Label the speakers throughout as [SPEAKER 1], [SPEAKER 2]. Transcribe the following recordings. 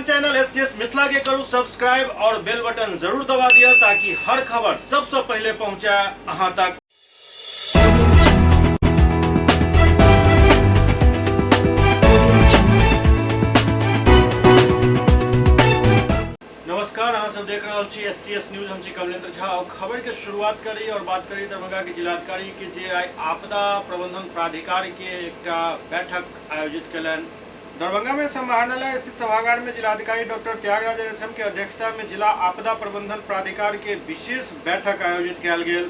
[SPEAKER 1] अपन channel SCS Mithila के करू सब्सक्राइब और बेल बटन जरूर दबा दिया ताकि हर खबर सबसे पहले पहुंचे अहां तक। नमस्कार, अहाँ सब देख रहल छी एससीएस न्यूज। हम छी कमलेंद्र झा और खबर के शुरुआत करी और बात करी दरभंगा के जिलाधिकारी के जे आइ आपदा प्रबंधन प्राधिकार के एकटा बैठक आयोजित कयलनि। दरभंगा में समाहरणालय स्थित सभागार में जिलाधिकारी डॉक्टर त्यागराजन एसएम के अध्यक्षता में जिला आपदा प्रबंधन प्राधिकार के विशेष बैठक आयोजित कयल गेल।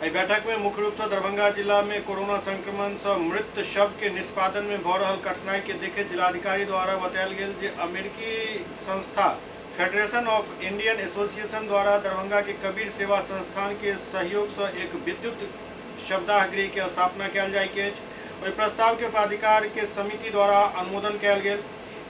[SPEAKER 1] एहि बैठक में मुख्य रूप से दरभंगा जिला में कोरोना संक्रमण से मृत शव के निष्पादन में भऽ रहल कठिनाई के देखैत जिलाधिकारी द्वारा बतायल गेल जे अमेरिकी संस्था फेडरेशन ऑफ इंडियन एसोसिएशन द्वारा दरभंगा के कबीर सेवा संस्थान के सहयोग से एक विद्युत शवदाह गृह के स्थापना कयल जाय के अछि। ओहि प्रस्ताव के प्राधिकार के समिति द्वारा अनुमोदन कयल गेल।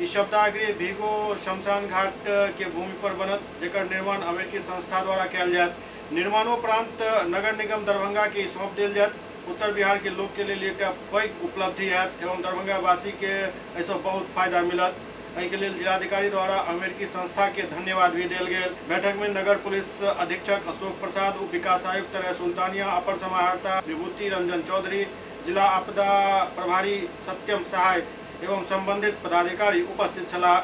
[SPEAKER 1] ई शवदाह गृह भीगो शमशान घाट के भूमि पर बनत, जेकर निर्माण अमेरिकी संस्था द्वारा कयल जायत। निर्माणोपरांत नगर निगम दरभंगा के सौंप देल जायत। उत्तर बिहार के लोक के लेल एकटा पैघ उपलब्धि हैत एवं दरभंगा वासी के एहिसँ बहुत फायदा मिलत। एहि के लेल जिलाधिकारी द्वारा अमेरिकी संस्था के धन्यवाद भी देल गेल। बैठक में नगर पुलिस अधीक्षक अशोक प्रसाद, उप विकास आयुक्त तनय सुल्तानिया, अपर समाहर्ता विभूति रंजन चौधरी, जिला आपदा प्रभारी सत्यम सहाय एवं संबंधित पदाधिकारी उपस्थित छलाह।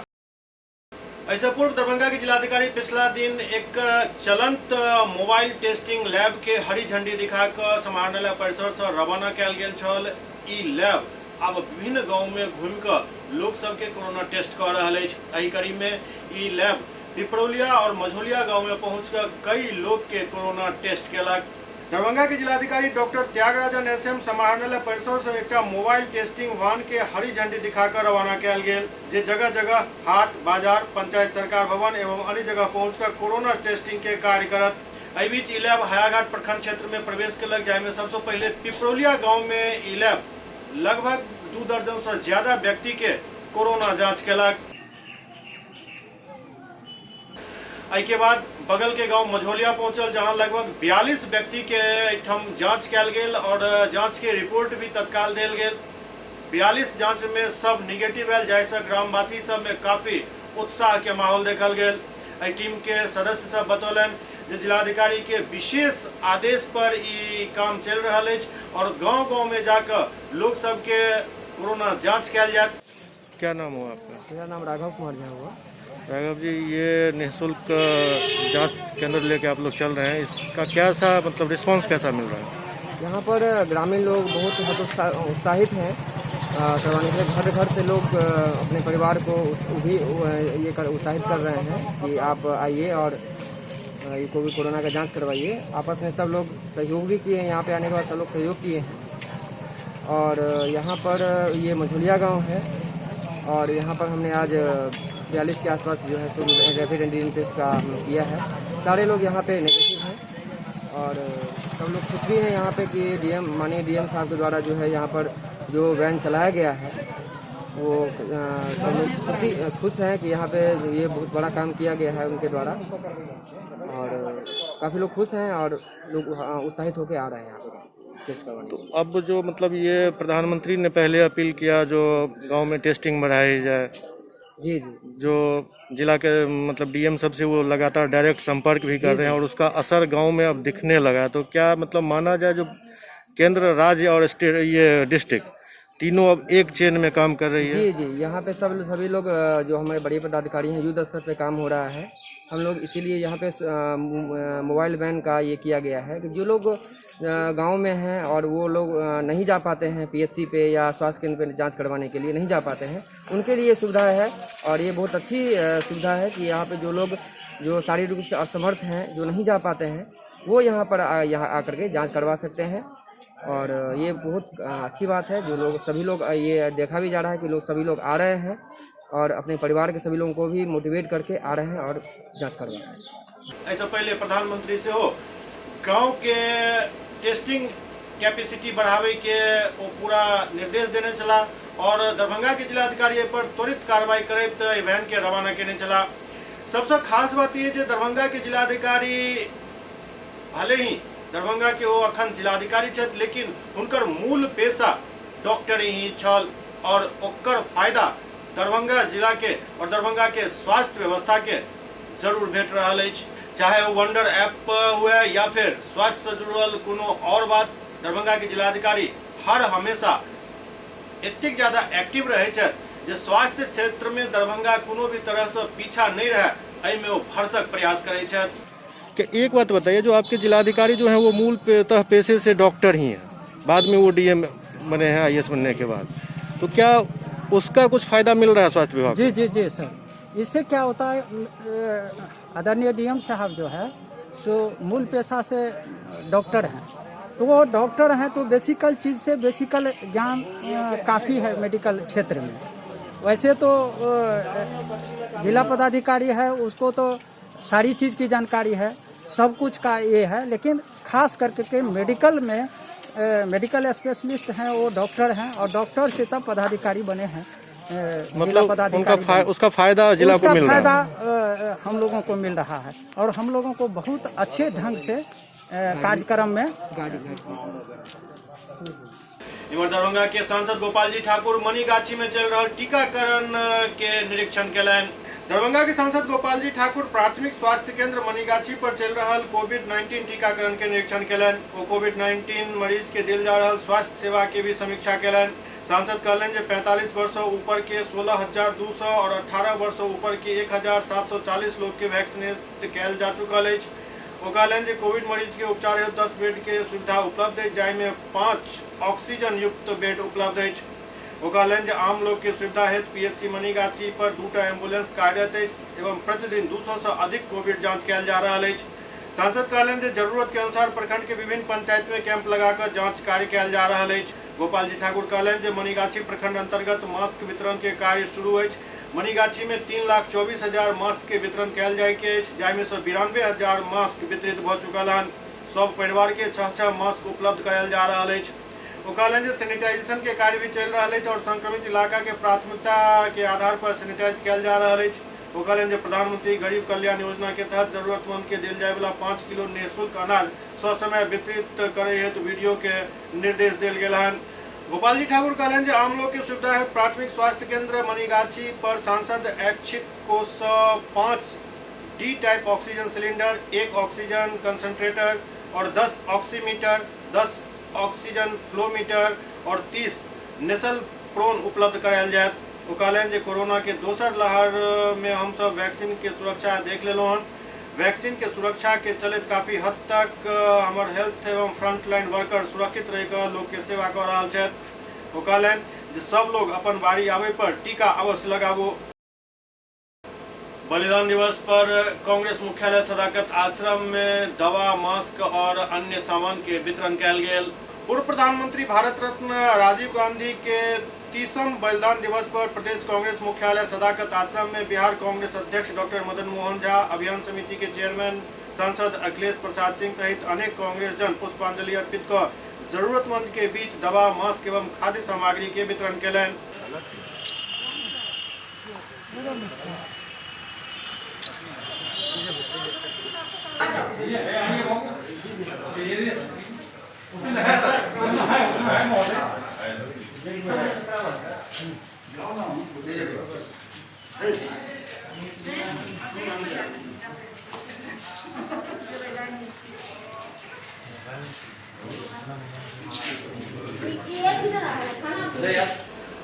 [SPEAKER 1] एहिसँ पूर्व दरभंगा के जिलाधिकारी पिछला दिन एक चलंत मोबाइल टेस्टिंग लैब के हरी झंडी दिखा कऽ समाहरणालय परिसर से रवाना कयल गेल छल। ई लैब आब विभिन्न गांव में घूमि कऽ लोक सबके कोरोना टेस्ट कऽ रहल अछि। एहि कड़ी में ई लैब पिपरौलिया और मझौलिया गांव में पहुंच कऽ कई लोग के कोरोना टेस्ट केलक। दरभंगा के जिलाधिकारी डॉक्टर त्यागराजन एसएम समाहरणालय परिसर से एकटा मोबाइल टेस्टिंग वान के हरी झंडी दिखाकर रवाना कयल गेल, जे जगह जगह हाट बाजार, पंचायत सरकार भवन एवं अन्य जगह पहुंचकर कोरोना टेस्टिंग के कार्य करत। एहि बीच ई लैब हायाघाट प्रखंड क्षेत्र में प्रवेश केलक, जाहिमे सबसे पहले पिपरौलिया गांव में ई लैब लगभग 2 दर्जन से ज्यादा व्यक्ति के कोरोना जांच केलक। एहि के बाद बगल के गांव मझौलिया पहुंचल, जहां लगभग 42 व्यक्ति के एहिठाम जांच कयल गेल और जांच के रिपोर्ट भी तत्काल देल गेल। 42 जांच में सब निगेटिव आयल, जाहिसँ ग्रामवासी सब में काफी उत्साह के माहौल देखल गेल। एहि टीम के सदस्य सब बतौलनि जे जिलाधिकारी के विशेष आदेश पर ई काम चलि रहल अछि और गांव-गांव में जाकर लोक सबके कोरोना जांच कयल जायत। क्या नाम हुआ आपका?
[SPEAKER 2] मेरा नाम राघव कुमार झा हुआ।
[SPEAKER 1] राघव जी, ये निःशुल्क जांच केंद्र लेके आप लोग चल रहे हैं, इसका क्या सा मतलब रिस्पांस कैसा मिल रहा है?
[SPEAKER 2] यहाँ पर ग्रामीण लोग बहुत उत्साहित हैं करवाने के लिए। घर घर से लोग अपने परिवार को भी ये कर उत्साहित कर रहे हैं कि आप आइए और ये कोविड कोरोना का जांच करवाइए। आपस में सब लोग सहयोग भी किए हैं, यहाँ पे आने के बाद सब लोग सहयोग किए हैं। और यहाँ पर ये मझुलिया गांव है और यहाँ पर हमने आज 42 के आसपास जो है तो रैपिड एंटीजन टेस्ट का हमने किया है। सारे लोग यहाँ पे नेगेटिव हैं और सब लोग खुश भी हैं यहाँ पे कि डीएम माननीय डीएम साहब के द्वारा जो है यहाँ पर जो वैन चलाया गया है वो सब लोग खुश हैं कि यहाँ पे ये बहुत बड़ा काम किया गया है उनके द्वारा और काफ़ी लोग खुश हैं और लोग उत्साहित होकर आ रहे हैं यहाँ पे टेस्ट करवाने।
[SPEAKER 1] तो अब जो मतलब ये प्रधानमंत्री ने पहले अपील किया जो गांव में टेस्टिंग बढ़ाई जाए,
[SPEAKER 2] जी जी,
[SPEAKER 1] जो जिला के मतलब डीएम सबसे वो लगातार डायरेक्ट संपर्क भी कर रहे हैं और उसका असर गांव में अब दिखने लगा है, तो क्या मतलब माना जाए जो केंद्र, राज्य और स्टेट ये डिस्ट्रिक्ट तीनों अब एक चेन में काम कर रही है?
[SPEAKER 2] जी जी, यहाँ पे सभी लोग जो हमारे बड़े पदाधिकारी हैं, युद्ध स्तर पे काम हो रहा है। हम लोग इसीलिए यहाँ पे मोबाइल वैन का ये किया गया है कि जो लोग गांव में हैं और वो लोग नहीं जा पाते हैं पीएचसी पे या स्वास्थ्य केंद्र पे जांच करवाने के लिए नहीं जा पाते हैं, उनके लिए सुविधा है। और ये बहुत अच्छी सुविधा है कि यहाँ पे जो लोग जो शारीरिक रूप से असमर्थ हैं, जो नहीं जा पाते हैं, वो यहाँ पर यहाँ आकर के जाँच करवा सकते हैं। और ये बहुत अच्छी बात है जो लोग सभी लोग ये देखा भी जा रहा है कि लोग सभी लोग आ रहे हैं और अपने परिवार के सभी लोगों को भी मोटिवेट करके आ रहे हैं और जांच करवा रहे हैं।
[SPEAKER 1] एहिसँ पहिले प्रधानमंत्री सेहो गांव के टेस्टिंग कैपेसिटी बढ़ावे के ओ पूरा निर्देश देने छलाह और दरभंगा के जिलाधिकारी एहि पर त्वरित कार्रवाई करैत एहि वैन के रवाना केने छलाह। सबसँ खास बात ई जे दरभंगा के जिलाधिकारी भले ही दरभंगा के ओ अखन जिलाधिकारी छथि, लेकिन हुनकर मूल पेशा डॉक्टरी ही छल और ओकर फायदा दरभंगा जिला के और दरभंगा के स्वास्थ्य व्यवस्था के जरूर भेट रहल अछि। चाहे वो वंडर ऐप हुए या फिर स्वास्थ्य से जुड़ल कोनो और बात, दरभंगा के जिलाधिकारी हर हमेशा एतेक ज्यादा एक्टिव रहे छथि जे स्वास्थ्य क्षेत्र में दरभंगा कोनो भी तरह से पीछा नहीं रहे, एहिमे ओ भरसक प्रयास करै छथि। एक बात बताइए, जो आपके जिलाधिकारी जो हैं वो मूलतः पेशे से डॉक्टर ही हैं, बाद में वो डीएम बने हैं आईएएस बनने के बाद, तो क्या उसका कुछ फायदा मिल रहा है स्वास्थ्य विभाग?
[SPEAKER 3] जी जी जी सर, इससे क्या होता है, आदरणीय डीएम साहब जो है सो मूल पेशा से डॉक्टर हैं, तो वो डॉक्टर हैं तो बेसिकल चीज़ से बेसिकल ज्ञान काफ़ी है मेडिकल क्षेत्र में। वैसे तो जिला पदाधिकारी है उसको तो सारी चीज़ की जानकारी है, सब कुछ का ये है, लेकिन खास करके के मेडिकल में मेडिकल स्पेशलिस्ट हैं वो डॉक्टर हैं और डॉक्टर से तब पदाधिकारी बने हैं।
[SPEAKER 1] मतलब उनका उसका फायदा जिला को मिल रहा है।
[SPEAKER 3] फायदा हम लोगों को मिल रहा है और हम लोगों को बहुत अच्छे ढंग से कार्यक्रम में।
[SPEAKER 1] इमहर दरभंगा के सांसद गोपाल जी ठाकुर मनीगाछी में चल रहा टीकाकरण के निरीक्षण केलनि। दरभंगा के सांसद गोपाल जी ठाकुर प्राथमिक स्वास्थ्य केंद्र मनीगाछी पर चल रहा कोविड-19 टीकाकरण के निरीक्षण केलनि। ओ कोविड-19 मरीज के देल जा रहा स्वास्थ्य सेवा के भी समीक्षा केलनि। सांसद कहलनि जे 45 वर्ष ऊपर के 16,200 और 18 वर्ष ऊपर के 1,740 लोग के वैक्सीनेट कयल जा चुकल अछि। ओ कहलनि जे कोविड मरीज के उपचार हेतु 10 बेड के सुविधा उपलब्ध अछि, जाहिमे 5 ऑक्सीजन युक्त बेड उपलब्ध अछि। ओ कहलनि जे आम लोग के सुविधा हेतु पीएचसी मनीगाछी पर 2 एम्बुलेंस कार्यरत अछि एवं प्रतिदिन 200 से अधिक कोविड जांच कयल जा रहल अछि। सांसद कहलनि जे जरूरत के अनुसार प्रखंड के विभिन्न पंचायत में कैंप लगाकर जांच कार्य कयल जा रहल अछि। गोपाल जी ठाकुर कहलनि जे मनीगाछी प्रखंड अंतर्गत मास्क वितरण के कार्य शुरू अछि। मनीगाछी में 3,24,000 मास्क के वितरण कयल जाय के अछि, जाहिमे से 92,000 मास्क वितरित भऽ चुकल हन। सब परिवार के 6-6 मास्क उपलब्ध करायल जा रहल अछि। ओ कहलनि जे सैनिटाइजेशन के कार्य भी चलि रहल अछि और संक्रमित इलाका के प्राथमिकता के आधार पर सैनिटाइज कयल जा रहल अछि। ओ कहलनि जे प्रधानमंत्री गरीब कल्याण योजना के तहत जरूरतमंद के देल जाय वाला 5 किलो निःशुल्क अनाज ससमय वितरित करे हेतु वीडियो के निर्देश देल गेल हन। गोपाल जी ठाकुर कहलनि जे आम लोग के सुविधा हेतु प्राथमिक स्वास्थ्य केंद्र मनीगाछी पर सांसद ऐच्छिक कोष सँ 5 D type oxygen cylinder, 1 oxygen concentrator और 10 ऑक्सीमीटर, 10 ऑक्सीजन फ्लोमीटर और 30 नेसल प्रोन उपलब्ध करायल जायत। ओ कहलनि जे कोरोना के दोसर लहर में हम सब वैक्सीन के सुरक्षा देख लेलहुँ हन। वैक्सीन के सुरक्षा के चलते काफ़ी हद तक हमर हेल्थ एवं फ्रंटलाइन वर्कर सुरक्षित रहिकऽ लोग के सेवा कऽ रहल छथि। ओ कहलनि जे सब लोग अपन बारी आबै पर टीका अवश्य लगाबू। बलिदान दिवस पर कांग्रेस मुख्यालय सदाकत आश्रम में दवा, मास्क और अन्य सामान के वितरण कयल गेल। पूर्व प्रधानमंत्री भारत रत्न राजीव गांधी के 30वां बलिदान दिवस पर प्रदेश कांग्रेस मुख्यालय सदाकत आश्रम में बिहार कांग्रेस अध्यक्ष डॉक्टर मदन मोहन झा, अभियान समिति के चेयरमैन सांसद अखिलेश प्रसाद सिंह सहित अनेक कांग्रेस जन पुष्पांजलि अर्पित कर जरूरतमंद के बीच दवा, मास्क एवं खाद्य सामग्री के वितरण केलनि।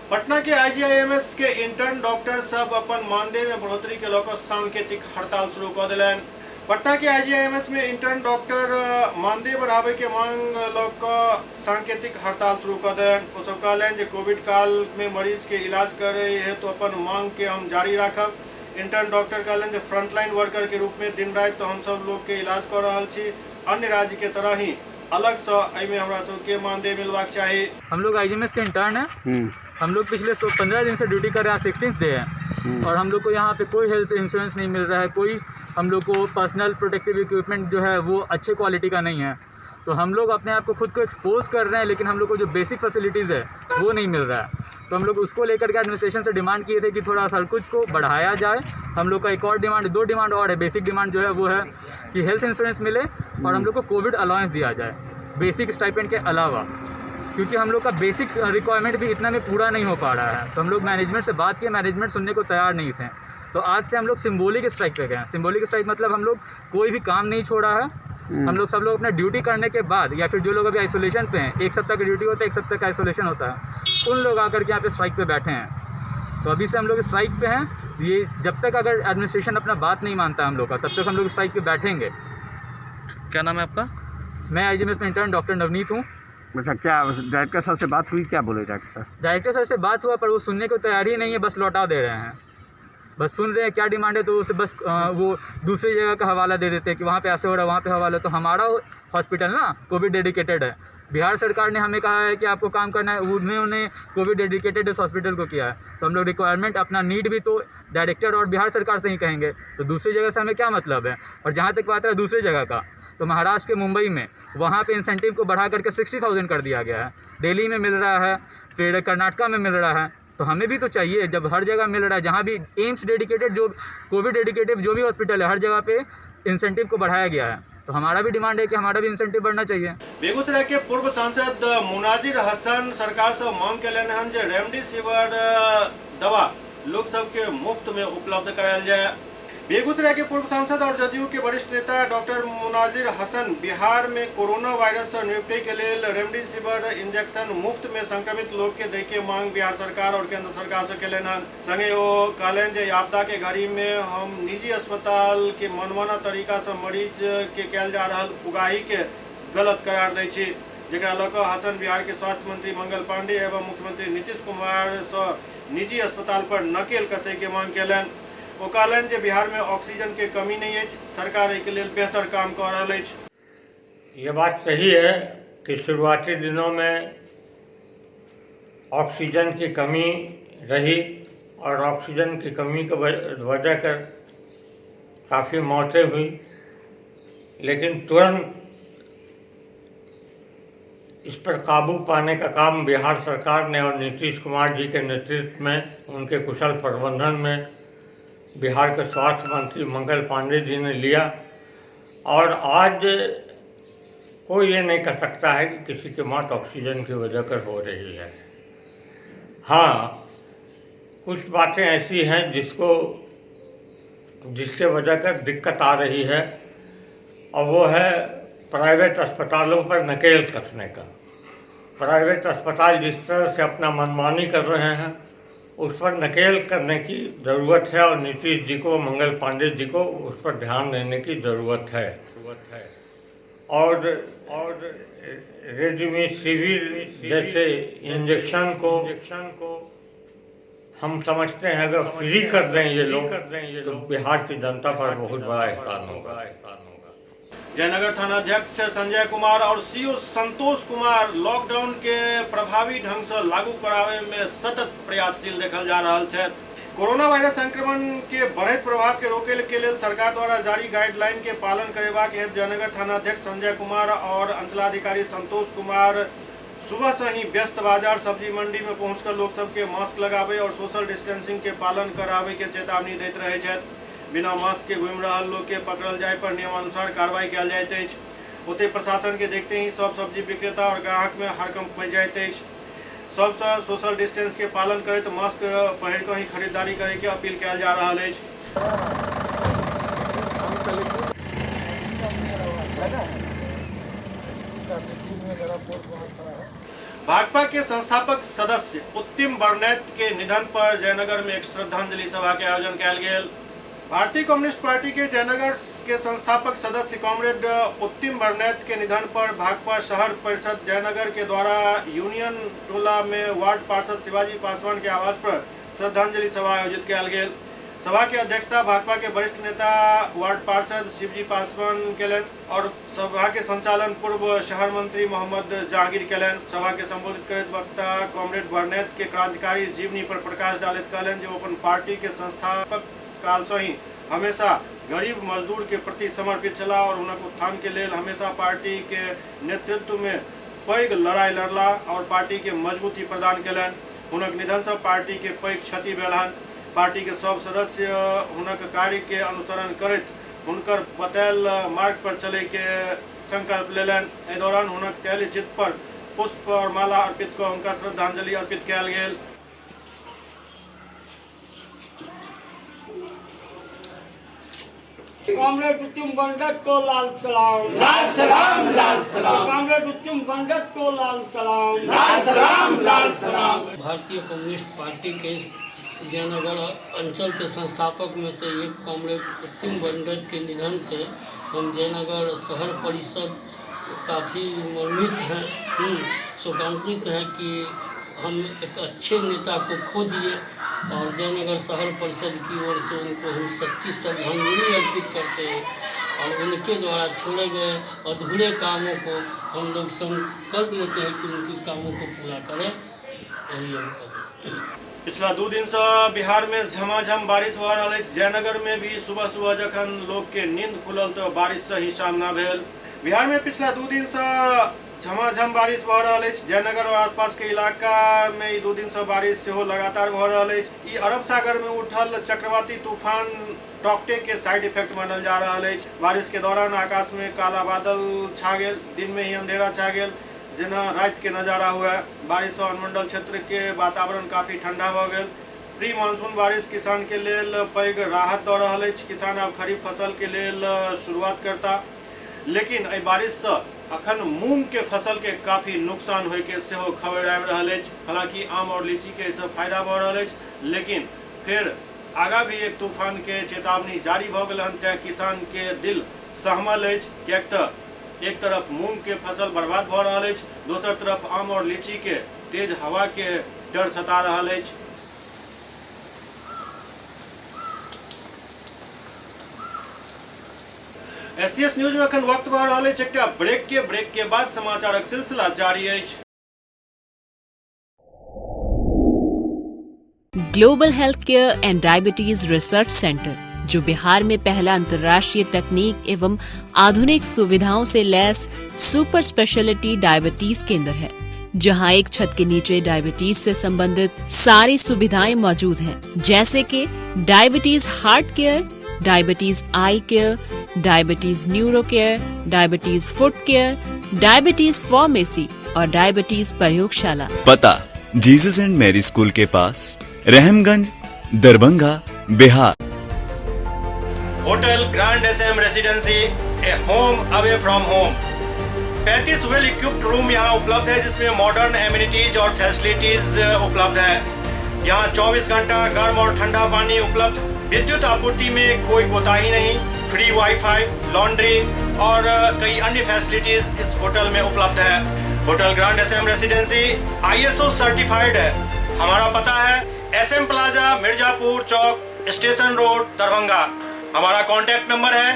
[SPEAKER 1] पटना के आईजीआईएमएस के इंटर्न डॉक्टर सब अपन मानदेय में बढ़ोतरी के लऽ कऽ सांकेतिक हड़ताल शुरू कऽ देलनि। पटना के आईजीआईएमएस में इंटर्न डॉक्टर मानदेय बढ़ावे के मांग लऽ कऽ सांकेतिक हड़ताल शुरू कऽ देलनि। ओ सब कहलनि जे कोविड काल में मरीज के इलाज करे हेतु अपन मांग के हम जारी राखब। इंटर्न डॉक्टर कहलनि जे फ्रंटलाइन वर्कर के रूप में दिन राति तो हम सब लोग के इलाज कऽ रहल छी, अन्य राज्य के तरह ही अलग से एहिमे हमरा सबके मानदेय मिलबाक चाही।
[SPEAKER 4] हम लोग आईजीएमएस के इंटर्न हैं। हम लोग पिछले 15 दिन से ड्यूटी कर रहे हैं, 16th day है और हम लोग को यहाँ पे कोई हेल्थ इंश्योरेंस नहीं मिल रहा है, कोई हम लोग को पर्सनल प्रोटेक्टिव इक्विपमेंट जो है वो अच्छे क्वालिटी का नहीं है। तो हम लोग अपने आप को खुद को एक्सपोज कर रहे हैं, लेकिन हम लोग को जो बेसिक फैसिलिटीज़ है वो नहीं मिल रहा है। तो हम लोग उसको लेकर के एडमिनिस्ट्रेशन से डिमांड किए थे कि थोड़ा सब कुछ को बढ़ाया जाए। हम लोग का एक और डिमांड, 2 डिमांड और है। बेसिक डिमांड जो है वो है कि हेल्थ इंश्योरेंस मिले और हम लोग को कोविड अलाउंस दिया जाए बेसिक स्टाइपेंड के अलावा। क्योंकि हम लोग का बेसिक रिक्वायरमेंट भी इतना में पूरा नहीं हो पा रहा है। तो हम लोग मैनेजमेंट से बात किए, मैनेजमेंट सुनने को तैयार नहीं थे। तो आज से हम लोग सिम्बोलिक स्ट्राइक पे गए हैं। सिम्बोलिक स्ट्राइक मतलब हम लोग कोई भी काम नहीं छोड़ा है, हम लोग सब लोग अपना ड्यूटी करने के बाद, या फिर जो लोग अभी आइसोलेशन पे हैं, 1 सप्ताह की ड्यूटी होता है, 1 सप्ताह का आइसोलेशन होता है, उन लोग आकर के यहाँ पे स्ट्राइक पे बैठे हैं। तो अभी से हम लोग स्ट्राइक पे हैं। ये जब तक अगर एडमिनिस्ट्रेशन अपना बात नहीं मानता हम लोग का, तब तक हम लोग स्ट्राइक पे बैठेंगे।
[SPEAKER 5] क्या नाम है आपका?
[SPEAKER 4] मैं IGMS में इंटर्न डॉक्टर नवनीत हूँ।
[SPEAKER 6] अच्छा, क्या डायरेक्टर सर से बात हुई? क्या बोले डायरेक्टर सर?
[SPEAKER 4] डायरेक्टर सर से बात हुआ पर वो सुनने को तैयार ही नहीं है, बस लौटा दे रहे हैं, बस सुन रहे हैं क्या डिमांड है तो उसे बस वो दूसरी जगह का हवाला दे देते हैं कि वहाँ पे ऐसे हो रहा है, वहाँ पे हवाला। तो हमारा हॉस्पिटल ना कोविड डेडिकेटेड है। बिहार सरकार ने हमें कहा है कि आपको काम करना है, उन्होंने कोविड डेडिकेटेड इस हॉस्पिटल को किया है। तो हम लोग रिक्वायरमेंट अपना नीड भी तो डायरेक्टर और बिहार सरकार से ही कहेंगे, तो दूसरी जगह से हमें क्या मतलब है। और जहाँ तक बात है दूसरी जगह का, तो महाराष्ट्र के मुंबई में वहाँ पर इंसेंटिव को बढ़ा करके 60,000 कर दिया गया है, दिल्ली में मिल रहा है, फिर कर्नाटका में मिल रहा है। तो हमें भी तो चाहिए, जब हर जगह मिल रहा है, जहाँ भी एम्स डेडिकेटेड जो कोविड डेडिकेटेड जो भी हॉस्पिटल है, हर जगह पे इंसेंटिव को बढ़ाया गया है। तो हमारा भी डिमांड है कि हमारा भी इंसेंटिव बढ़ना चाहिए।
[SPEAKER 1] बेगूसराय के पूर्व सांसद मुनाजिर हसन सरकार से मांग कयलनि हन जे रेमडेसिविर दवा लोग सबके मुफ्त में उपलब्ध करायल जाए। बेगूसराय के पूर्व सांसद और जदयू के वरिष्ठ नेता डॉक्टर मुनाजिर हसन बिहार में कोरोना वायरस से निपटे के लिए रेमडेसिविर इंजेक्शन मुफ्त में संक्रमित लोग के दे के मांग बिहार सरकार और केंद्र सरकार से कयलनि हन। संगे ओ कहलनि जे आपदा के घड़ी में हम निजी अस्पताल के मनमाना तरीका से मरीज के कयल जा रहा उगाही के गलत करार दै छी, जकरा लऽ कऽ हसन बिहार के स्वास्थ्य मंत्री मंगल पांडे एवं मुख्यमंत्री नीतीश कुमार से निजी अस्पताल पर नकेल कसै के मांग कयलनि। ओ कहलनि जे बिहार में ऑक्सीजन के कमी नहीं है, सरकार एहिके लेल बेहतर काम कर रहल अछि।
[SPEAKER 7] ये बात सही है कि शुरुआती दिनों में ऑक्सीजन की कमी रही और ऑक्सीजन की कमी की वजह कर काफ़ी मौतें हुई, लेकिन तुरंत इस पर काबू पाने का काम बिहार सरकार ने और नीतीश कुमार जी के नेतृत्व में, उनके कुशल प्रबंधन में बिहार के स्वास्थ्य मंत्री मंगल पांडे जी ने लिया। और आज कोई ये नहीं कह सकता है कि किसी की मौत ऑक्सीजन की वजह कर हो रही है। हाँ, कुछ बातें ऐसी हैं जिसके वजह कर दिक्कत आ रही है, और वो है प्राइवेट अस्पतालों पर नकेल कसने का। प्राइवेट अस्पताल जिस तरह से अपना मनमानी कर रहे हैं, उस पर नकेल करने की ज़रूरत है और नीतीश जी को, मंगल पांडे जी को उस पर ध्यान देने की ज़रूरत है। और रेमडेसिविर जैसे इंजेक्शन को हम समझते हैं अगर फ्री कर दें ये लोग तो बिहार की जनता पर बहुत बड़ा एहसान होगा।
[SPEAKER 1] जयनगर थानाध्यक्ष संजय कुमार और सीओ संतोष कुमार लॉकडाउन के प्रभावी ढंग से लागू करावे में सतत प्रयासशील देखल जा रहा है। कोरोना वायरस संक्रमण के बढ़ैत प्रभाव के रोके के लेल सरकार द्वारा जारी गाइडलाइन के पालन करेबाक हेतु जयनगर थानाध्यक्ष संजय कुमार और अंचलाधिकारी संतोष कुमार सुबह से ही व्यस्त बाजार सब्जी मंडी में पहुंचकर लोग सबके मास्क लगावे और सोशल डिस्टेंसिंग के पालन करावे के चेतावनी दैत रहे छथि। बिना मास्क के घूमि रहल लोग के पकड़ल जाय पर नियमानुसार कार्रवाई कयल जाइत अछि। ओतहि प्रशासन के देखते ही सब सब्जी विक्रेता और ग्राहक में हड़कंप मचि जाइत अछि। सबसँ सोशल डिस्टेंस के पालन करैत मास्क पहिर कऽ ही खरीदारी करे के अपील कयल जा रहल अछि। भाजपा के संस्थापक सदस्य उत्तिम बर्नेत के निधन पर जयनगर में एक श्रद्धांजलि सभा के आयोजन कयल गेल। भारतीय कम्युनिस्ट पार्टी के जयनगर के संस्थापक सदस्य कॉमरेड उत्तिम बर्नेत के निधन पर भाकपा शहर परिषद जयनगर के द्वारा यूनियन टोला में वार्ड पार्षद शिवाजी पासवान के आवास पर श्रद्धांजलि सभा आयोजित कयल गेल। सभा के अध्यक्षता भाजपा के वरिष्ठ नेता वार्ड पार्षद शिवजी पासवान केलनि और सभा के संचालन पूर्व शहर मंत्री मोहम्मद जहांगीर केलनि। सभा के संबोधित करैत वक्ता कॉमरेड बर्नेत के क्रांतिकारी जीवनी पर प्रकाश डालैत कहलनि जे ओ अपन पार्टी के संस्थापक काल से ही हमेशा गरीब मजदूर के प्रति समर्पित छलाह और हुनक उत्थान के लेल हमेशा पार्टी के नेतृत्व में पैघ लड़ाई लड़ला और पार्टी के मजबूती प्रदान केलनि। हुनक निधन से पार्टी के पैघ क्षति भेल हन। पार्टी के सब सदस्य हुनक कार्य के अनुसरण करैत हुनकर बतायल मार्ग पर चले के संकल्प लेलनि। एहि दौरान हुनक तैल चित्र पर पुष्प और माला अर्पित कऽ हुनका श्रद्धांजलि अर्पित कयल गेल।
[SPEAKER 8] कॉमरेड उत्तम बंडट को लाल सलाम, लाल सलाम, लाल सलाम। कॉमरेड उत्तम बंडट को लाल सलाम, लाल सलाम, लाल सलाम।
[SPEAKER 9] भारतीय कम्युनिस्ट पार्टी के जयनगर अंचल के संस्थापक में से एक कॉमरेड उत्तम बंडट के निधन से हम जयनगर शहर परिषद काफ़ी मर्मित हैं, शोकांकित हैं कि हम एक अच्छे नेता को खो दिए और जयनगर शहर परिषद की ओर से उनको हम सच्ची श्रद्धांजलि अर्पित करते हैं और उनके द्वारा छोड़े गए अधूरे कामों को हम लोग संकल्प लेते हैं कि उनके कामों को पूरा करें, यही हम करें।
[SPEAKER 1] पिछला 2 दिन से बिहार में झमाझम बारिश भऽ रहल अछि। जयनगर में भी सुबह सुबह जखन लोग के नींद खुलल तो बारिश से ही सामना भेल। बिहार में पिछला 2 दिन से झमाझम बारिश भऽ रहल अछि। जयनगर और आसपास के इलाका में ई 2 दिन से बारिश सेहो लगातार भऽ रहल अछि। ई अरब सागर में उठल चक्रवाती तूफान टॉक्टे के साइड इफेक्ट मानल जा रहल अछि। बारिश के दौरान आकाश में काला बादल छा गेल, दिन में ही अंधेरा छा गेल, जेना रात के नजारा हुआ। बारिश से अनुमंडल क्षेत्र के वातावरण काफी ठंडा भऽ गेल। प्री मानसून बारिश किसान के लेल पैघ राहत दऽ रहल अछि। किसान आब खरीफ फसल के लेल शुरुआत करता, लेकिन एहि बारिश से अखन मूंग के फसल के काफी नुकसान होय के सेहो खबर आबि रहल अछि। हालांकि आम और लीची के एहिसँ फायदा भऽ रहल अछि, लेकिन फेर आगा भी एक तूफान के चेतावनी जारी भऽ गेल हन, तें किसान के दिल सहमल अछि। किएक तऽ एक तरफ मूंग के फसल बर्बाद भऽ रहल अछि, दोसर तरफ आम और लीची के तेज हवा के डर सता रहल अछि। एससीएस न्यूज में अखन वक्त भऽ रहल अछि एकटा ब्रेक के। ब्रेक के बाद समाचारक सिलसिला जारी अछि।
[SPEAKER 10] Global health care and diabetes research centre, जो बिहार में पहला अंतर्राष्ट्रीय तकनीक एवं आधुनिक सुविधाओं से लैस सुपर स्पेशलिटी डायबिटीज केंद्र है, जहां एक छत के नीचे डायबिटीज से संबंधित सारी सुविधाएं मौजूद हैं, जैसे कि diabetes heart care, diabetes eye care, diabetes neuro care, diabetes foot care, diabetes pharmacy और डायबिटीज प्रयोगशाला।
[SPEAKER 11] पता जीसस एंड मैरी स्कूल के पास, Rahamganj, Darbhanga, Bihar.
[SPEAKER 1] Hotel grand SM residency, a home away from home. 35 well equipped room यहाँ उपलब्ध है, जिसमें modern amenities और facilities उपलब्ध है। यहाँ 24 घंटा गर्म और ठंडा पानी उपलब्ध, विद्युत आपूर्ति में कोई कोताही नहीं, फ्री वाईफाई, लॉन्ड्री और कई अन्य फैसिलिटीज इस होटल में उपलब्ध है। Hotel grand SM residency ISO certified है। हमारा पता है SM plaza, Mirzapur Chowk, station road, Darbhanga. हमारा कॉन्टैक्ट नंबर है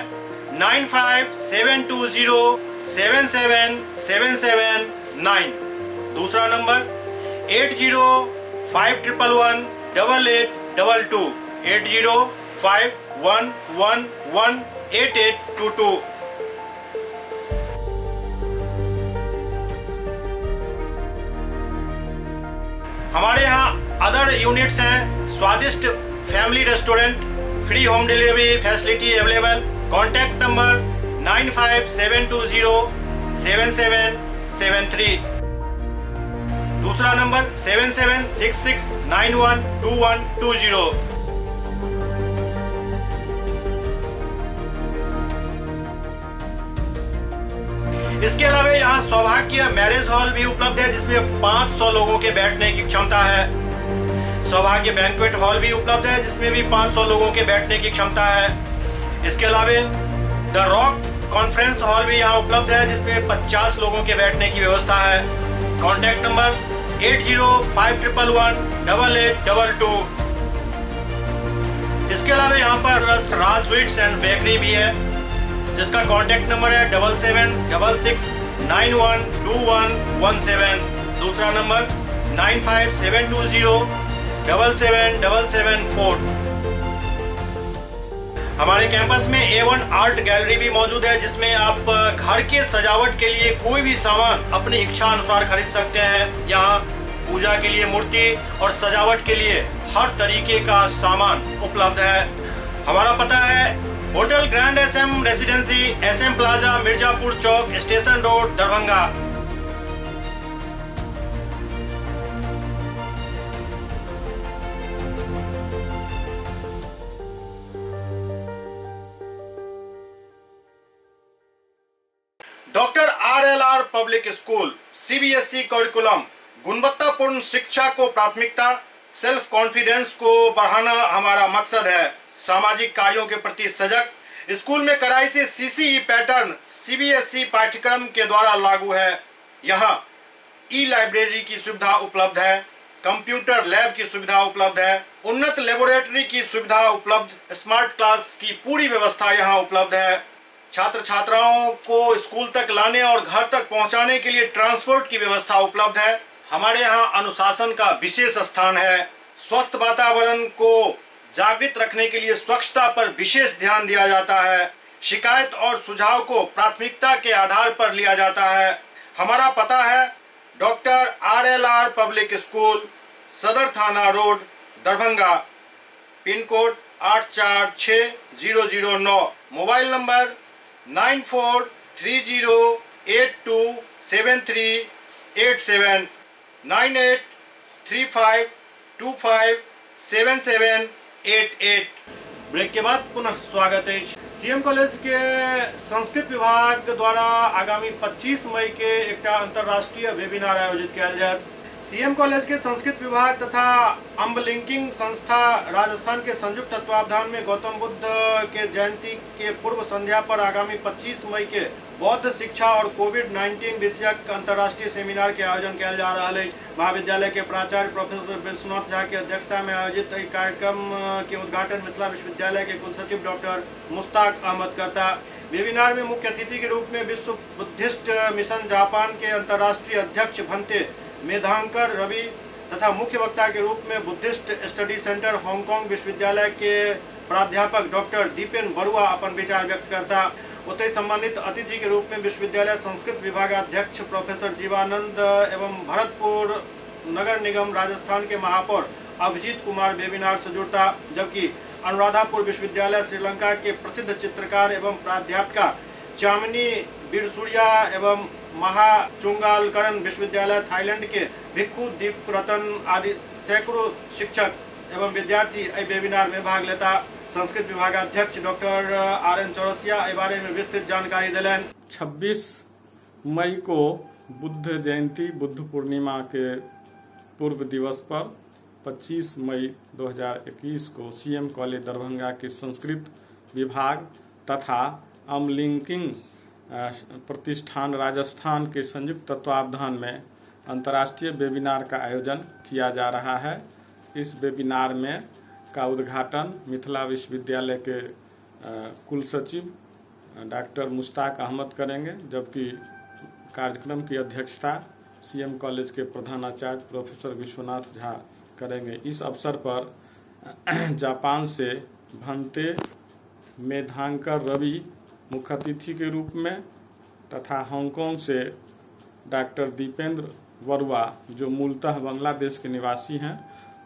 [SPEAKER 1] 957207 7779। दूसरा नंबर 805111 8822, 805111 8822। हमारे यहाँ अदर यूनिट्स हैं, स्वादिष्ट family restaurant, free home delivery facility available. Contact number 95720 7773। दूसरा नंबर 776691 2120। इसके अलावा यहाँ सौभाग्य मैरिज हॉल भी उपलब्ध है, जिसमें 500 लोगों के बैठने की क्षमता है। सौभाग्य बैंक्वेट हॉल भी उपलब्ध है, जिसमें भी 500 लोगों के बैठने की क्षमता है। इसके अलावा the rock conference hall भी यहाँ उपलब्ध है, जिसमें 50 लोगों के बैठने की व्यवस्था है। Contact number 805111 8822। इसके अलावा यहाँ पर राज स्वीट्स एंड बेकरी भी है, जिसका कॉन्टैक्ट नंबर है 7766 9121 17। दूसरा नंबर 95720 77774। हमारे कैंपस में A1 art gallery भी मौजूद है, जिसमें आप घर के सजावट के लिए कोई भी सामान अपनी इच्छा अनुसार खरीद सकते हैं। यहाँ पूजा के लिए मूर्ति और सजावट के लिए हर तरीके का सामान उपलब्ध है। हमारा पता है hotel grand SM residency, SM plaza, Mirzapur Chowk, station road, Darbhanga. Public School, CBSE curriculum, गुणवत्तापूर्ण शिक्षा को प्राथमिकता, सेल्फ कॉन्फिडेंस को बढ़ाना हमारा मकसद है। सामाजिक कार्यों के प्रति सजग, स्कूल में कड़ाई से सीसीई पैटर्न सीबीएसई पाठ्यक्रम के द्वारा लागू है। यहाँ ई लाइब्रेरी की सुविधा उपलब्ध है, कंप्यूटर लैब की सुविधा उपलब्ध है, उन्नत लेबोरेटरी की सुविधा उपलब्ध, स्मार्ट क्लास की पूरी व्यवस्था यहाँ उपलब्ध है। छात्र छात्राओं को स्कूल तक लाने और घर तक पहुंचाने के लिए ट्रांसपोर्ट की व्यवस्था उपलब्ध है। हमारे यहाँ अनुशासन का विशेष स्थान है। स्वस्थ वातावरण को जागृत रखने के लिए स्वच्छता पर विशेष ध्यान दिया जाता है। शिकायत और सुझाव को प्राथमिकता के आधार पर लिया जाता है। हमारा पता है doctor RLR public school, Sadar थाना road, Darbhanga, pin code 846009, mobile number 9430827387, 9835257788। Break के बाद पुनः स्वागत है। सीएम कॉलेज के संस्कृत विभाग द्वारा आगामी 25 मई के एकटा अंतर्राष्ट्रीय वेबिनार आयोजित कयल जायत। सीएम कॉलेज के संस्कृत विभाग तथा अम्बलिंकिंग संस्था राजस्थान के संयुक्त तत्वावधान में गौतम बुद्ध के जयंती के पूर्व संध्या पर आगामी 25 मई के बौद्ध शिक्षा और कोविड-19 विषयक अंतर्राष्ट्रीय सेमिनार के आयोजन कयल जा रहा है। महाविद्यालय के प्राचार्य प्रोफेसर विश्वनाथ झा के अध्यक्षता में आयोजित एहि कार्यक्रम के उद्घाटन मिथिला विश्वविद्यालय के कुलसचिव डॉक्टर मुश्ताक अहमद करता। वेबिनार में मुख्य अतिथि के रूप में विश्व बुद्धिस्ट मिशन जापान के अंतर्राष्ट्रीय अध्यक्ष भंते मेधांकर रवि तथा मुख्य वक्ता के रूप में बुद्धिस्ट स्टडी सेंटर हांगकांग विश्वविद्यालय के प्राध्यापक डॉक्टर दीपेन बरुआ अपन विचार व्यक्त करता। ओतहि सम्मानित अतिथि के रूप में विश्वविद्यालय संस्कृत विभागाध्यक्ष प्रोफेसर जीवानंद एवं भरतपुर नगर निगम राजस्थान के महापौर अभिजीत कुमार वेबिनार से जुड़ता, जबकि अनुराधापुर विश्वविद्यालय श्रीलंका के प्रसिद्ध चित्रकार एवं प्राध्यापिका चामिनी बिरसुरिया एवं महाचुंगालकरण विश्वविद्यालय थाईलैंड के भिक्खु दीप रतन आदि सैकड़ों शिक्षक एवं विद्यार्थी एहि वेबिनार में भाग लेता। संस्कृत विभागाध्यक्ष डॉक्टर RN Chaurasia एहि बारे में विस्तृत जानकारी दिलनि।
[SPEAKER 12] 26 मई को बुद्ध जयंती, बुद्ध पूर्णिमा के पूर्व दिवस पर 25 मई 2021 को सीएम कॉलेज दरभंगा के संस्कृत विभाग तथा अमलिंकिंग प्रतिष्ठान राजस्थान के संयुक्त तत्वावधान में अंतर्राष्ट्रीय वेबिनार का आयोजन किया जा रहा है। इस वेबिनार में का उद्घाटन मिथिला विश्वविद्यालय के कुलसचिव डॉक्टर मुश्ताक अहमद करेंगे, जबकि कार्यक्रम की अध्यक्षता सीएम कॉलेज के प्रधानाचार्य प्रोफेसर विश्वनाथ झा करेंगे। इस अवसर पर जापान से भंते मेधांकर रवि मुख्य अतिथि के रूप में तथा हांगकांग से डॉक्टर दीपेंद्र बरुआ, जो मूलतः बांग्लादेश के निवासी हैं,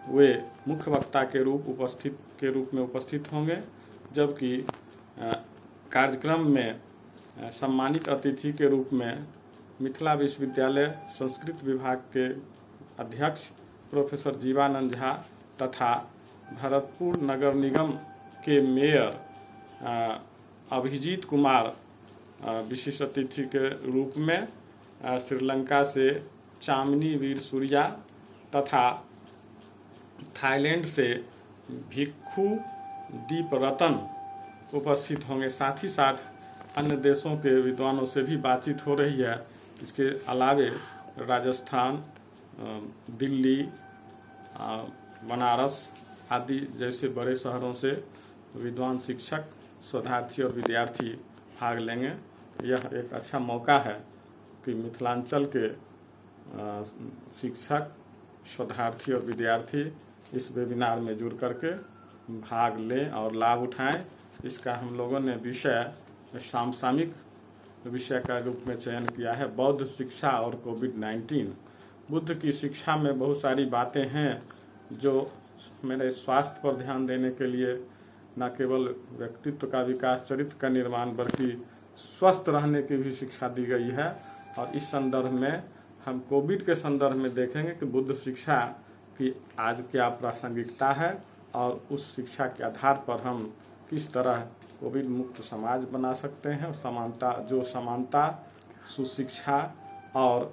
[SPEAKER 12] वे मुख्य वक्ता के रूप में उपस्थित होंगे, जबकि कार्यक्रम में सम्मानित अतिथि के रूप में मिथिला विश्वविद्यालय संस्कृत विभाग के अध्यक्ष प्रोफेसर जीवानंद झा तथा भरतपुर नगर निगम के मेयर अभिजीत कुमार विशिष्ट अतिथि के रूप में, श्रीलंका से चामिनी वीर सूर्या तथा थाईलैंड से भिक्खु दीप रतन उपस्थित होंगे। साथ ही साथ अन्य देशों के विद्वानों से भी बातचीत हो रही है। इसके अलावे राजस्थान, दिल्ली, बनारस आदि जैसे बड़े शहरों से विद्वान शिक्षक, शोधार्थी और विद्यार्थी भाग लेंगे। यह एक अच्छा मौका है कि मिथिलांचल के शिक्षक, शोधार्थी और विद्यार्थी इस वेबिनार में जुड़ करके भाग लें और लाभ उठाएं। इसका हम लोगों ने विषय समसामयिक विषय का रूप में चयन किया है, बौद्ध शिक्षा और कोविड-19। बुद्ध की शिक्षा में बहुत सारी बातें हैं जो मेरे स्वास्थ्य पर ध्यान देने के लिए न केवल व्यक्तित्व का विकास, चरित्र का निर्माण, बल्कि स्वस्थ रहने की भी शिक्षा दी गई है। और इस संदर्भ में हम कोविड के संदर्भ में देखेंगे कि बुद्ध शिक्षा की आज क्या प्रासंगिकता है और उस शिक्षा के आधार पर हम किस तरह कोविड मुक्त समाज बना सकते हैं और समानता, जो समानता, सुशिक्षा और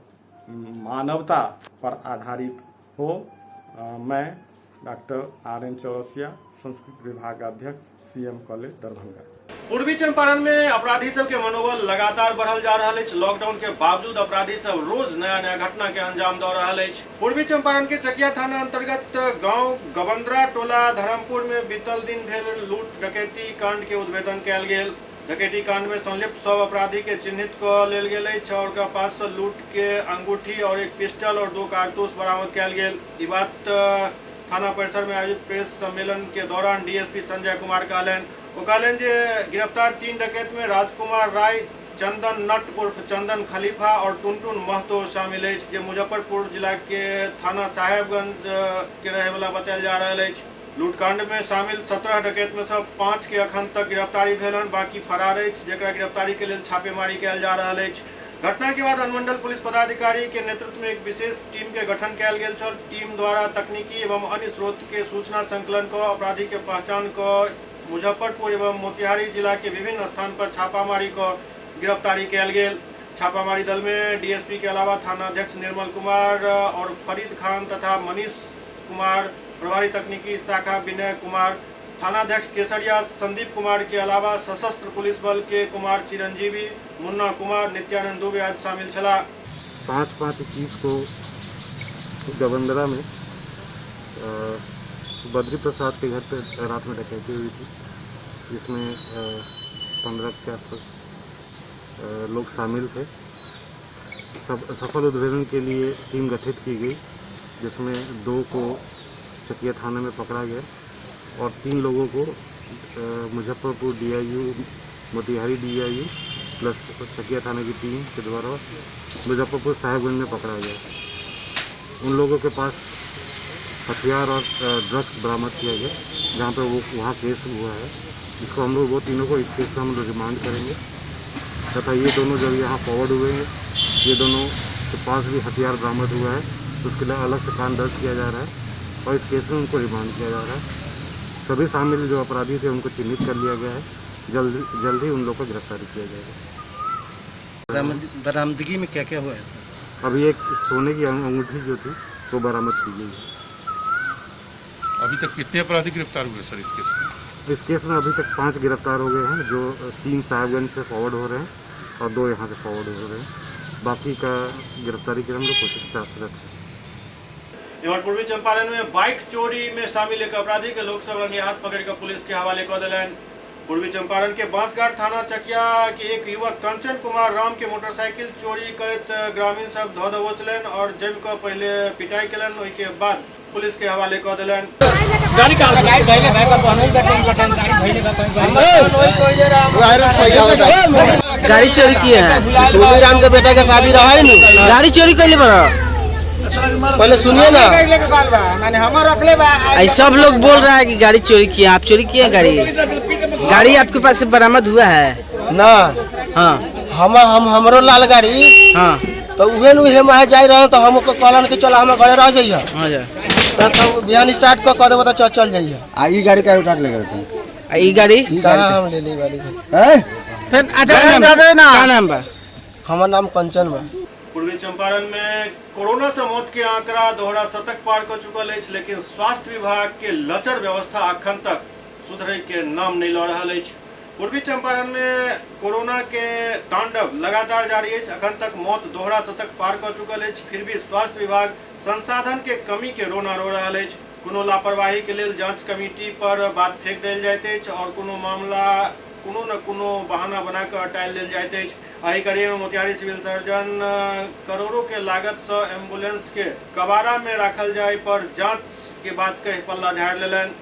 [SPEAKER 12] मानवता पर आधारित हो। मैं डॉक्टर आर.एन. चौरसिया, संस्कृत विभाग अध्यक्ष, सीएम कॉलेज दरभंगा।
[SPEAKER 1] पूर्वी चंपारण में अपराधी सब के मनोबल लगातार बढ़ल जा रहा अछि। लॉकडाउन के बावजूद अपराधी सब रोज नया नया घटना के अंजाम दऽ रहल अछि। पूर्वी चंपारण के चकिया थाना अंतर्गत गांव गबंद्रा टोला धर्मपुर में बीतल दिन भेल लूट डकैती कांड के उद्भेदन कयल गेल। डकैती कांड में संलिप्त सब अपराधी के चिन्हित कऽ लेल गेल अछि और ओकरा पास से लूट के अंगूठी और एक पिस्टल और 2 कारतूस बरामद कयल गेल। ई बात थाना परिसर में आयोजित प्रेस सम्मेलन के दौरान डीएसपी संजय कुमार कहलनि। ओ कहलनि जे गिरफ्तार 3 डकैत में राजकुमार राय, चंदन नट उर्फ चंदन खलीफा और टुनटुन महतो शामिल अछि, जे मुजफ्फरपुर जिला के थाना साहेबगंज के रहे वाला बतायल जा रहल अछि। लूटकांड में शामिल 17 डकैत में से 5 के अखन तक गिरफ्तारी भेल हन, बाकी फरार अछि, जेकरा गिरफ्तारी के लेल छापेमारी कयल जा रहल अछि। घटना के बाद अनुमंडल पुलिस पदाधिकारी के नेतृत्व में एक विशेष टीम के गठन कयल गेल छल। टीम द्वारा तकनीकी एवं अन्य स्रोत के सूचना संकलन क अपराधी के पहचान क मुजफ्फरपुर एवं मोतिहारी जिला के विभिन्न स्थान पर छापामारी क गिरफ्तारी कयल गेल। छापामारी दल में डीएसपी के अलावा थानाध्यक्ष निर्मल कुमार और फरीद खान तथा मनीष कुमार, प्रभारी तकनीकी शाखा विनय कुमार, थानाध्यक्ष केसरिया संदीप कुमार के अलावा सशस्त्र पुलिस बल के कुमार चिरंजीवी, मुन्ना कुमार, नित्यानंद दुबे आदि शामिल छला।
[SPEAKER 13] 5/5/21 को गबंदरा में बद्री प्रसाद के घर पे रात में डकैती हुई थी, जिसमें 15 के आसपास लोग शामिल थे। सफल उद्भेदन के लिए टीम गठित की गई, जिसमें 2 को चकिया थाने में पकड़ा गया और 3 लोगों को Muzaffarpur DIU, Motihari DIU plus Chakiya थाने की टीम के द्वारा मुजफ्फरपुर साहेबगंज में पकड़ा गया। उन लोगों के पास हथियार और ड्रग्स बरामद किया गया, जहाँ पर वो वहाँ केस हुआ है। इसको हम लोग वो तीनों को इस केस में हम लोग रिमांड करेंगे तथा ये दोनों जब यहाँ फॉरवर्ड हुए हैं, ये दोनों के पास भी हथियार बरामद हुआ है, उसके लिए अलग से कान दर्ज किया जा रहा है और इस केस में उनको रिमांड किया जा रहा है। सभी शामिल जो अपराधी थे उनको चिन्हित कर लिया गया है, जल्द ही उन लोगों को गिरफ्तारी किया जाएगा।
[SPEAKER 14] बरामदगी में क्या क्या हुआ है सर?
[SPEAKER 13] अभी एक सोने की अंगूठी जो थी वो बरामद की गई है।
[SPEAKER 15] अभी तक कितने अपराधी गिरफ्तार हुए सर इस केस में?
[SPEAKER 13] इस केस में अभी तक 5 गिरफ्तार हो गए हैं, जो 3 साहेबगंज से फॉरवर्ड हो रहे हैं और 2 यहाँ से फॉरवर्ड हो रहे हैं। बाकी का गिरफ्तारी के हम लोग कोशिश प्रयासरत हैं।
[SPEAKER 1] इधर पूर्वी चंपारण में बाइक चोरी में शामिल एक अपराधी के लोग सब रंगे हाथ पकड़कर पुलिस के हवाले कर दिलन। पूर्वी चंपारण के बांसघाट थाना चकिया के एक युवक कंचन कुमार राम के मोटरसाइकिल चोरी करत ग्रामीण सब धो दबोचलन और जम के पहले पिटाई कलन, ओहि के बाद पुलिस के हवाले कर दिलन।
[SPEAKER 16] गाड़ी चोरी किए हैं, राम के बेटा के शादी रहा है, गाड़ी चोरी कर बड़ा। पहले सुनिए ना, सब लोग बोल रहा है कि गाड़ी चोरी किया, आप चोरी किए गाड़ी? गाड़ी आपके पास से बरामद हुआ है
[SPEAKER 14] ना?
[SPEAKER 16] हाँ,
[SPEAKER 14] हम हमरो लाल गाड़ी।
[SPEAKER 16] हाँ,
[SPEAKER 14] तो उहे उहे महे जाए रहे तो हमको कहलन कि चलो हम घरे रह जाइए।
[SPEAKER 16] हाँ जा,
[SPEAKER 14] तब बिहान स्टार्ट कर देबो तो चल जाइए।
[SPEAKER 17] आ ई गाड़ी का उठा के ले गए थे?
[SPEAKER 16] आ ई गाड़ी
[SPEAKER 14] कहां हम ले ली गाड़ी
[SPEAKER 17] हैं?
[SPEAKER 16] फिर अच्छा नाम का नाम बा?
[SPEAKER 14] हमर नाम कंचन बा।
[SPEAKER 1] पूर्वी चंपारण में कोरोना से मौत के आंकड़ा दोहरा शतक पार कर चुकल अछि, लेकिन स्वास्थ्य विभाग के लचर व्यवस्था अखन तक सुधरे के नाम नहीं ल रहल अछि। पूर्वी चंपारण में कोरोना के तांडव लगातार जारी अछि, अखन तक मौत दोहरा शतक पार कर चुकल अछि, फिर भी स्वास्थ्य विभाग संसाधन के कमी के रोना रो रहल अछि। कोनो लापरवाही के लेल जांच कमिटी पर बात फेंक देल जाइत अछि और कोनो मामला कोनो न कोनो बहाना बनाकर टालि देल जाइत अछि। एहि कड़ी में मोतिहारी सिविल सर्जन करोड़ों के लागत से एम्बुलेंस के कबाड़ा में राखल जाय पर जांच के बात कहि पल्ला झाड़ लेलनि।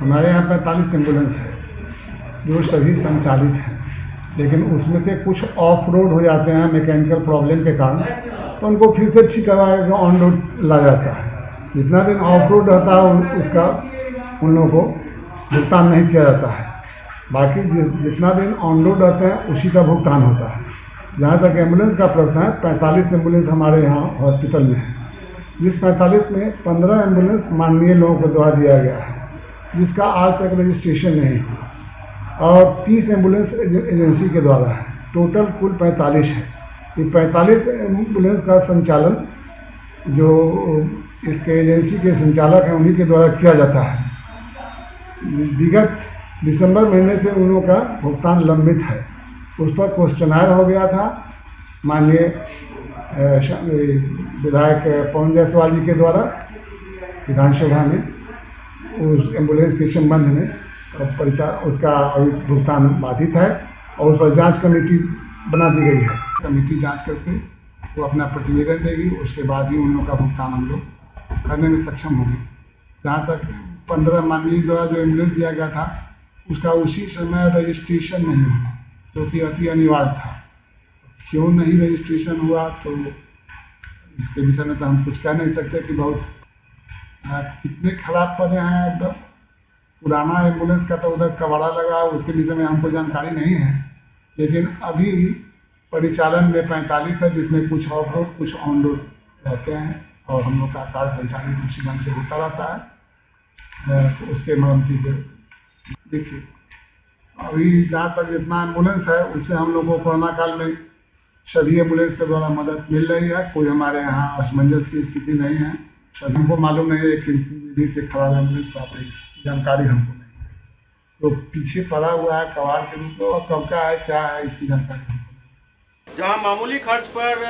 [SPEAKER 18] हमारे यहाँ 45 एम्बुलेंस है जो सभी संचालित हैं, लेकिन उसमें से कुछ ऑफ रोड हो जाते हैं मैकेनिकल प्रॉब्लम के कारण, तो उनको फिर से ठीक करवा के ऑन रोड ला जाता है। जितना दिन ऑफ रोड रहता है उसका उन लोगों को भुगतान नहीं किया जाता है, बाकी जितना दिन ऑन रोड रहते हैं उसी का भुगतान होता है। जहाँ तक एम्बुलेंस का प्रश्न है, 45 एम्बुलेंस हमारे यहाँ हॉस्पिटल में है, जिस 45 में 15 एम्बुलेंस माननीय लोगों को द्वारा दिया गया है, जिसका आज तक रजिस्ट्रेशन नहीं हुआ, और 30 एम्बुलेंस एजेंसी के द्वारा है। टोटल कुल 45 है। ये 45 एम्बुलेंस का संचालन जो इसके एजेंसी के संचालक हैं उन्हीं के द्वारा किया जाता है। विगत दिसंबर महीने से उन लोगों का भुगतान लंबित है, उस पर क्वेश्चनायर हो गया था माननीय विधायक पवन जायसवाल जी के द्वारा विधानसभा में उस एम्बुलेंस के संबंध में उसका अभी भुगतान बाधित है और उस पर जांच कमेटी बना दी गई है। कमेटी जांच करके वो अपना प्रतिवेदन देगी, उसके बाद ही उन लोगों का भुगतान हम लोग करने में सक्षम होंगे। जहाँ तक 15 माननीय द्वारा जो एम्बुलेंस दिया गया था उसका उसी समय रजिस्ट्रेशन नहीं हुआ, जो कि अति अनिवार्य था। क्यों नहीं रजिस्ट्रेशन हुआ तो इसके विषय में तो हम कुछ कह नहीं सकते कि बहुत कितने खराब पड़े हैं। पुराना एम्बुलेंस का तो उधर कबाड़ा लगा, उसके विषय में हमको जानकारी नहीं है, लेकिन अभी परिचालन में 45 है, जिसमें कुछ ऑफ रोड कुछ ऑन रोड रहते हैं और हम लोग का कार्य संचालित उसी ढंग से होता रहता है। उसके मरम्मती के देखिए अभी जहाँ तक जितना एम्बुलेंस है उससे हम लोग को कोरोना काल में सभी एम्बुलेंस के द्वारा मदद मिल रही है। कोई हमारे यहाँ असमंजस की स्थिति नहीं है। सभी हमको मालूम नहीं है कि विधि से खराब एम्बुलेंस प्राप्त है, इसकी जानकारी हमको नहीं है। तो पीछे पड़ा हुआ है कबाड़ के रूप में और कब का है क्या है इसकी जानकारी हमको।
[SPEAKER 1] जहां मामूली खर्च पर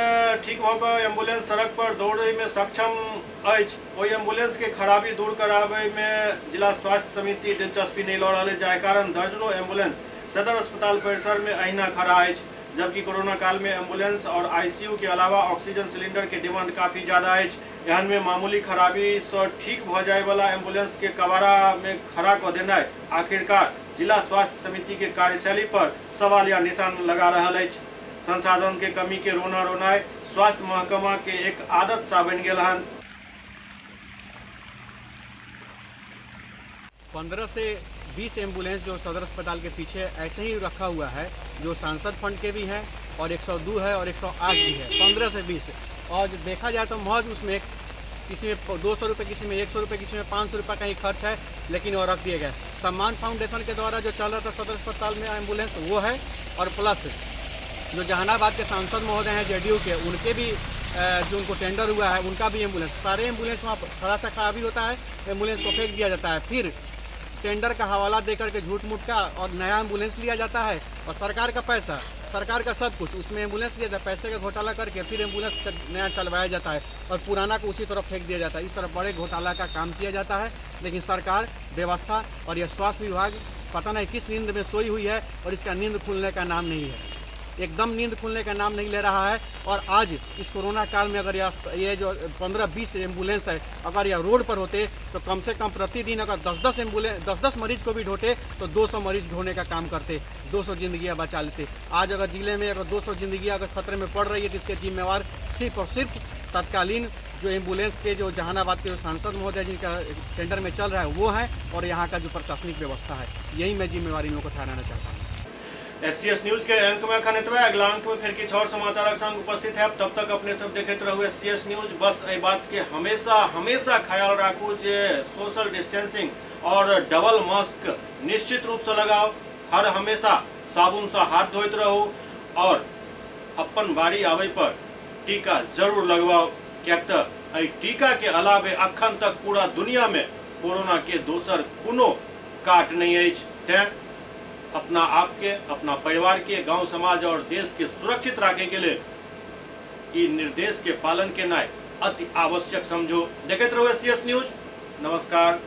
[SPEAKER 1] ठीक होकर एम्बुलेंस सड़क पर दौड़े में सक्षम अछि, ओहि एम्बुलेंस के खराबी दूर कराबे में जिला स्वास्थ्य समिति दिलचस्पी नहीं ल रहल अछि, जाहि कारण दर्जनों एम्बुलेंस सदर अस्पताल परिसर में अहिना खड़ा अछि। जबकि कोरोना काल में एम्बुलेंस और आईसीयू के अलावा ऑक्सीजन सिलेंडर के डिमांड काफ़ी ज़्यादा अछि। एहन में मामूली खराबी से ठीक भ जाए वाला एम्बुलेंस के कबाड़ा में खड़ा कऽ देनाइ आखिरकार जिला स्वास्थ्य समिति के कार्यशैली पर सवालिया निशान लगा रहल अछि। संसाधन के कमी के रोना रोनाय स्वास्थ्य महकमा के एक आदत सा बन गेल हन।
[SPEAKER 19] 15 से 20 एम्बुलेंस जो सदर अस्पताल के पीछे ऐसे ही रखा हुआ है, जो सांसद फंड के भी हैं और 102 है और 108 भी है, 15 से 20। और देखा जाए तो महज उसमें किसी में 200 रुपये, किसी में 100 रुपये, किसी में 500 रुपये का ही खर्च है, लेकिन वो रख दिए गए। सम्मान फाउंडेशन के द्वारा जो चल रहा था सदर अस्पताल में एम्बुलेंस वो है, और प्लस जो जहानाबाद के सांसद महोदय हैं जेडीयू के, उनके भी जो उनको टेंडर हुआ है उनका भी एम्बुलेंस, सारे एम्बुलेंस वहाँ थोड़ा सा खराबी होता है एम्बुलेंस को फेंक दिया जाता है। फिर टेंडर का हवाला देकर के झूठ मूठ का और नया एम्बुलेंस लिया जाता है, और सरकार का पैसा, सरकार का सब कुछ उसमें एम्बुलेंस लिया जाता है, पैसे का घोटाला करके फिर एम्बुलेंस नया चलवाया जाता है और पुराना को उसी तरफ फेंक दिया जाता है। इस तरह बड़े घोटाला का काम किया जाता है, लेकिन सरकार व्यवस्था और यह स्वास्थ्य विभाग पता नहीं किस नींद में सोई हुई है और इसका नींद खुलने का नाम नहीं है, एकदम नींद खुलने का नाम नहीं ले रहा है। और आज इस कोरोना काल में अगर ये जो 15-20 एम्बुलेंस है अगर यह रोड पर होते तो कम से कम प्रतिदिन अगर 10-10 एम्बुलेंस 10-10 मरीज को भी ढोते तो 200 मरीज ढोने का काम करते, 200 जिंदगियां बचा लेते। आज अगर ज़िले में अगर 200 जिंदगियां अगर खतरे में पड़ रही है तो इसके जिम्मेवार सिर्फ और सिर्फ तत्कालीन जो एम्बुलेंस के जो जहानाबाद के जो सांसद महोदय जिनका टेंडर में चल रहा है वो हैं, और यहाँ का जो प्रशासनिक व्यवस्था है, यही मैं जिम्मेवारी इन लोगों को ठहराना चाहता हूँ।
[SPEAKER 1] एससीएस न्यूज के अंक में अखन एतबे। अगला अंक में फिर किछु और समाचारक संग उपस्थित है। तब तक अपने सब देखैत रहू एससीएस न्यूज। बस एहि बात के हमेशा हमेशा ख्याल राखू जे सोशल डिस्टेंसिंग और डबल मास्क निश्चित रूप से लगाओ, हर हमेशा साबुन से हाथ धोइत रहू और अपन बारी आवे पर टीका जरूर लगवाओ, किएक तऽ एहि टीका के अलावे अखन तक पूरा दुनिया में कोरोना के दोसर कोनो काट नहीं अछि। तें अपना आप के, अपना परिवार के, गांव समाज और देश के सुरक्षित रखे के लिए ई निर्देश के पालन केनाइ अति आवश्यक समझो। देखैत रहू एससीएस न्यूज। नमस्कार।